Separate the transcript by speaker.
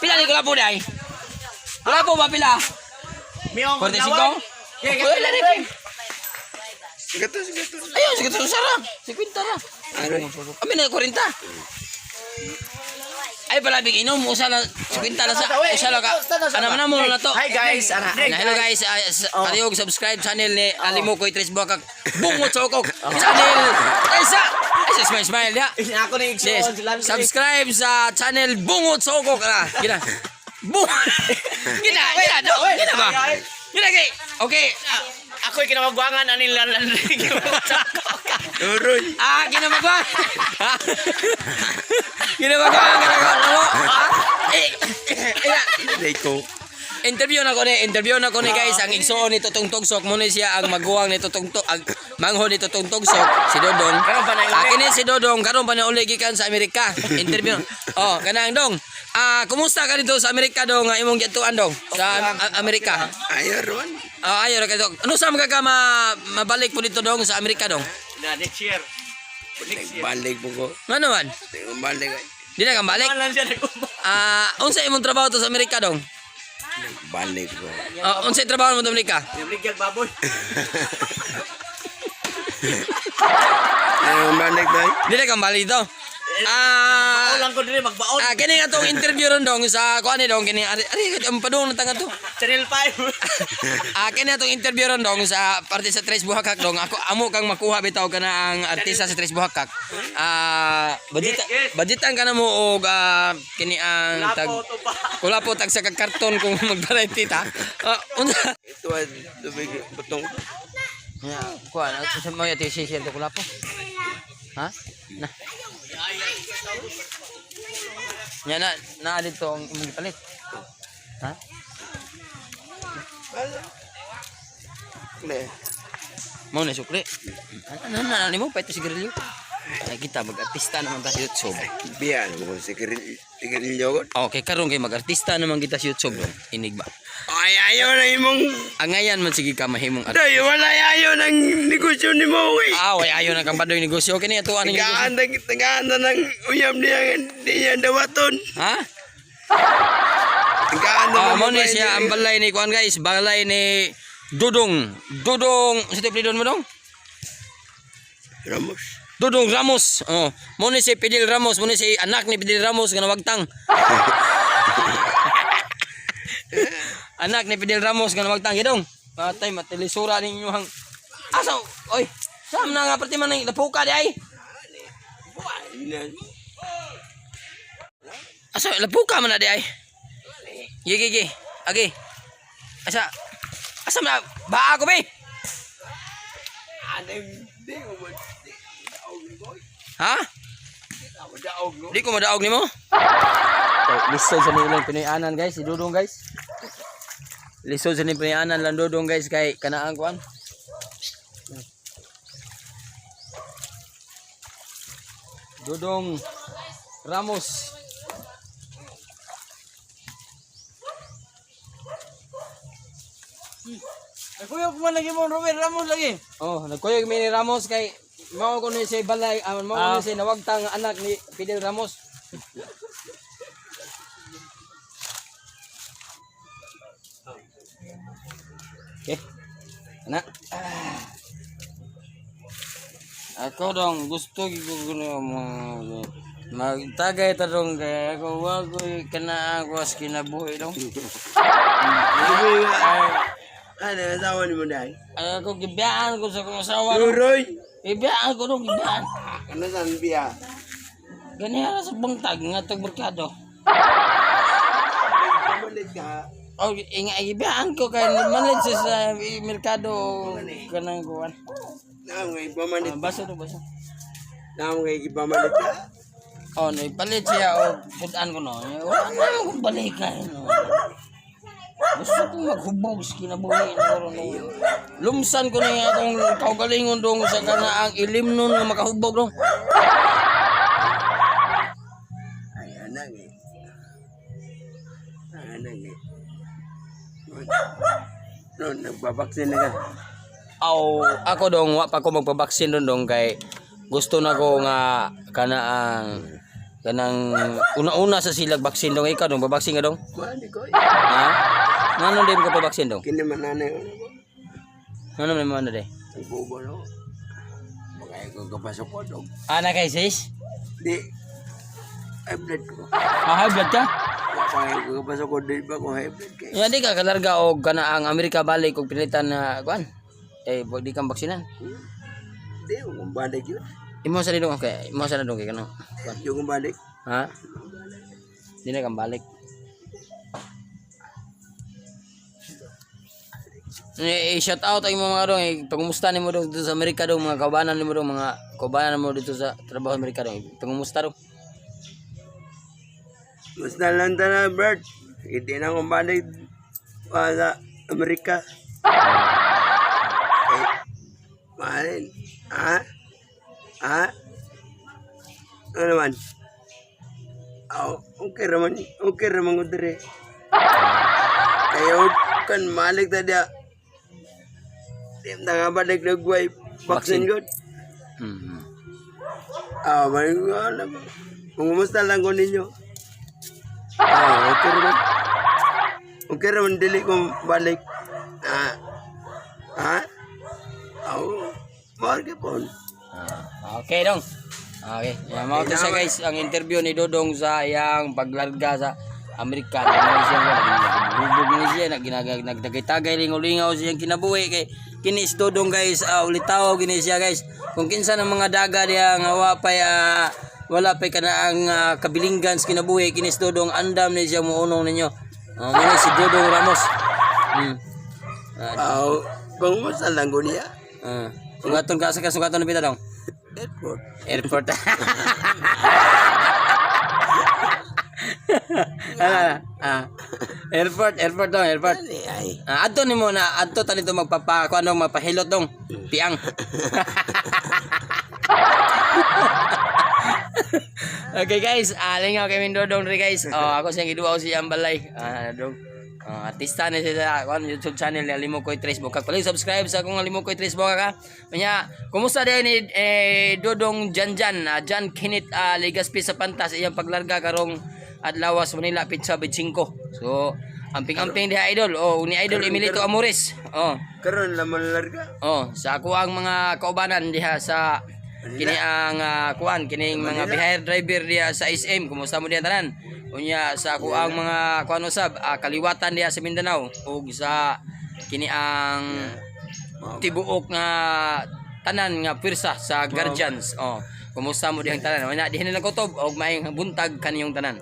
Speaker 1: Pila ni kulapo di ay? Kulapo ba pila?
Speaker 2: Miyong
Speaker 1: 45?
Speaker 2: Okay,
Speaker 1: Uy, lari pa.
Speaker 3: Gato, gato.
Speaker 1: Ayun, sige, sara. 50 ra. Kami na 40. Ay pala big inom usa lang 50 lang sa usa lang ka. Ano man mo na to.
Speaker 2: Hi guys, ana.
Speaker 1: Na, hello guys, palihog subscribe channel ni Alimo Koy Tres Buwakak. Bungot sa ukok. Channel ay sa ay sa smile smile ya.
Speaker 2: Ako ni
Speaker 1: Yes.
Speaker 2: Igsoon sila.
Speaker 1: Subscribe sa channel Bungot sa Ukok. Ah, gina. Bung. Gina, gina, do. Gina ba? Gina kay. Okay.
Speaker 2: Ako'y kinamagwangan ani lalandrig.
Speaker 3: Uroy.
Speaker 1: Ah, ginamagwa. Ginamagwa ginamagwa. Ano? Ah, eh, eh,
Speaker 3: Leko.
Speaker 1: Interview na ko ni guys, ang igsuon ni Tutong Tugsok mo ni siya ang maguwang ni Tutong Tug, ang manghod ni Tutong Tugsok, si Dodong.
Speaker 2: Karon pa na uli.
Speaker 1: Ah, kini si Dodong karon pa na uli gikan sa Amerika. Interview. Oh, kanang dong. Ah, kumusta ka dito sa Amerika dong nga imong giadtuan dong sa Amerika?
Speaker 3: Ayo ron.
Speaker 1: Ah, ayo ra ka dong. Ano sa mga ka mabalik po dito dong sa Amerika dong?
Speaker 2: Na next year. Next year.
Speaker 3: Balik po ko.
Speaker 1: Ngano man?
Speaker 3: Balik.
Speaker 1: Di na ka balik?
Speaker 2: Lang siya nag-umba.
Speaker 1: Ah, unsa imong trabaho to sa Amerika dong?
Speaker 3: Balik ko.
Speaker 1: Ah, unsa trabaho mo sa Amerika?
Speaker 2: Nibligyag baboy.
Speaker 3: Ayo balik dai.
Speaker 1: Di na ka balik dito. Ah,
Speaker 2: Baon lang ko diri magbaon.
Speaker 1: Ah, kini nga tong interview ron dong sa kuan ni dong kini ari ari ang padung na tanga to.
Speaker 2: Channel 5.
Speaker 1: Ah, kini atong interview ron dong sa parte sa Tres Buhakak dong. Ako amo kang makuha bitaw kana ang artista sa Tres Buhakak. Ah, budget
Speaker 2: Yes, yes.
Speaker 1: budgetan ka na mo og kini ang tag
Speaker 2: Lapo to ba?
Speaker 1: Kulapo tag sa karton kung magbarayte ta. Ah, unsa?
Speaker 3: Ito ay tubig butong.
Speaker 1: Ya, kuan sa mo yati si to kulapo. Ha? Na. Nya na na dito ang imong gipalit. Ha?
Speaker 3: Ne.
Speaker 1: Mao na sukli. Ano na na nimo pwede sigarilyo. Ay kita mag-artista naman ta sa YouTube.
Speaker 3: Biya mo sigarilyo sigarilyo ko.
Speaker 1: Okay, karon kay mag-artista naman kita sa YouTube dong. Inigma.
Speaker 3: Ay ayo na imong
Speaker 1: Angayan man sige ka mahimong artista.
Speaker 3: Day wala ayo ng negosyo ni mo eh.
Speaker 1: Ah, way ayo na kang badoy negosyo kini ato aning negosyo.
Speaker 3: Tagaan tagaan na ng uyam niya niya dawaton.
Speaker 1: Ha?
Speaker 3: Tagaan na
Speaker 1: Ah, mao ni siya ang balay ni kuan guys, balay ni Dudong. Dudong, sa tiplidon mo dong?
Speaker 3: Ramos.
Speaker 1: Dudong Ramos. Oh, mo ni si Fidel Ramos, mo ni si anak ni Fidel Ramos nga nawagtang. Anak ni Fidel Ramos nga nawagtang gidong. Matay matilisura ninyo ang Asa oy. Sam na nga perti man ang lapuka di ay. Asa lapuka man na di ay. Gi gi gi. Agi. Asa asa man na ba ako be? Ha? Di ko madaog nimo? Lisod sa nilang Pinoy-anan guys, si Dudong guys. Lisod sa nilang Pinoy-anan lang Dudong guys kay kanaang kuan. Dudong Ramos.
Speaker 2: Nagkuyog man lagi mo Robert Ramos lagi.
Speaker 1: Oh, nagkuyog mi ni Ramos kay mao ko ni si balay, mao ko ni si nawagtang anak ni Fidel Ramos. Okay. Anak. Ako dong gusto ko mo magtagay ta dong kay ako wa ko kana ako sa kinabuhi dong.
Speaker 3: Ano asawa ni mo dai?
Speaker 1: Ay, ako gibiyaan ko sa akong asawa. Dong.
Speaker 3: Uroy.
Speaker 1: Gibiyaan ko dong gibiyaan.
Speaker 3: Ano san biya?
Speaker 1: Ganihan na sa bangtag nga tag merkado.
Speaker 3: Pamalit ka.
Speaker 1: Oh, inga gibiyaan ko kay manlit sa merkado kanang kuan.
Speaker 3: Naam ngay pamalit.
Speaker 1: Ah, baso to baso.
Speaker 3: Naam ngay pamalit ka.
Speaker 1: Oh, naipalit siya o putan ko no. Wala na akong balikan. No. Gusto ko maghubog sa kinabuhi na ro no. Lumsan ko na yung akong kaugalingon dong sa kana ang ilim nun nga makahubog dong.
Speaker 3: Ay anang eh. Anang eh. No, nagbabaksin na ka.
Speaker 1: Aw, ako dong wa pa ko magpabaksin dong dong kay gusto na ko nga kana ang Kanang una-una sa silag baksin dong ikaw dong babaksin ka dong.
Speaker 3: Kuan ko.
Speaker 1: Ha? Ngano di mo ka pabaksin dong?
Speaker 3: Kini man nanay ko na ko.
Speaker 1: Ngano man mo ano de?
Speaker 3: Bubo no. Bagay ko kapasok ko dog.
Speaker 1: Ana kay sis?
Speaker 3: Di high blood ko.
Speaker 1: Ah, high blood ka?
Speaker 3: Bagay ko kapasok ko di ba ko high blood kay.
Speaker 1: Ya di ka kalarga og kana ang Amerika balik og pilitan na kuan. Eh, wag di kang baksinan.
Speaker 3: Di ko balik yun.
Speaker 1: Imo sa dong okay. Imo sa dong kay kanang. Kuan.
Speaker 3: Yung balik.
Speaker 1: Ha? Di na kang balik. Eh, shout out ang imong mga dong, eh, pangumusta nimo dong dito sa Amerika dong, mga kaubanan nimo dong, mga kaubanan mo dito sa trabaho sa Amerika dong. Pangumusta dong.
Speaker 3: Basta lang tanan, Bert. Hindi na akong balik pa sa Amerika. Eh, mahalin. Ha? Ha? Ano naman? Oh, okay raman. Okay raman ko dire. Kayo kan malik tadi. Di na nga balik nagway. Vaccine good. Ah, balik ko alam. Kumusta lang ko ninyo? Ah, okay raman. Okay raman dili ko balik. Ah. Ha? Oh, marke pon.
Speaker 1: Ah, okay dong. Okay. Yeah, mga to siya guys, ang interview ni Dodong sa iyang paglarga sa Amerika. Naging siya, naghubog ni siya, nagdagay-tagay lingaw-lingaw siyang kinabuhi kay kini si Dodong guys, ulitaw gini siya guys. Kung kinsa ng mga daga diya nga wa pay wala pay kana ang kabilinggan sa kinabuhi kini si Dodong andam ni siya muunong ninyo. Muna si Dodong Ramos.
Speaker 3: Ah, kumusta lang ko niya?
Speaker 1: Sungaton ka sa sungaton na pita dong.
Speaker 3: Airport.
Speaker 1: Airport. ah, ah. Airport, airport dong, airport.
Speaker 3: Ani ay.
Speaker 1: Ah, adto nimo na adto ta nito magpapa kuan dong magpahilot dong. Piang. Okay guys, lingaw kay Mindo dong ri guys. Oh, ako siyang giduaw si Ambalay. Ah, dong. Oh, artista ni siya sa kuan YouTube channel ni Alimokoy Tres Bukak. Please subscribe sa akong Alimokoy Tres Bukak ha. Unya, kumusta din ni eh, Dodong Janjan, Jan Kenneth Legaspi sa Pantas iyang paglarga karong adlaw sa Manila Pizza 5. So, amping-amping diha idol. Oh, ni Idol Emilito Amores. Oh.
Speaker 3: Karon laman larga.
Speaker 1: Oh, sa ako ang mga kaubanan diha sa kini ang kuan kining mga bihayar driver diha sa SM, kumusta mo diha tanan? Unya sa ako ang mga kuan usab kaliwatan diha sa Mindanao ug sa kini ang tibuok nga tanan nga pwersa sa Guardians. Oh, kumusta mo dihang tanan? Unya diha nila kutob og maayong buntag kaniyong tanan.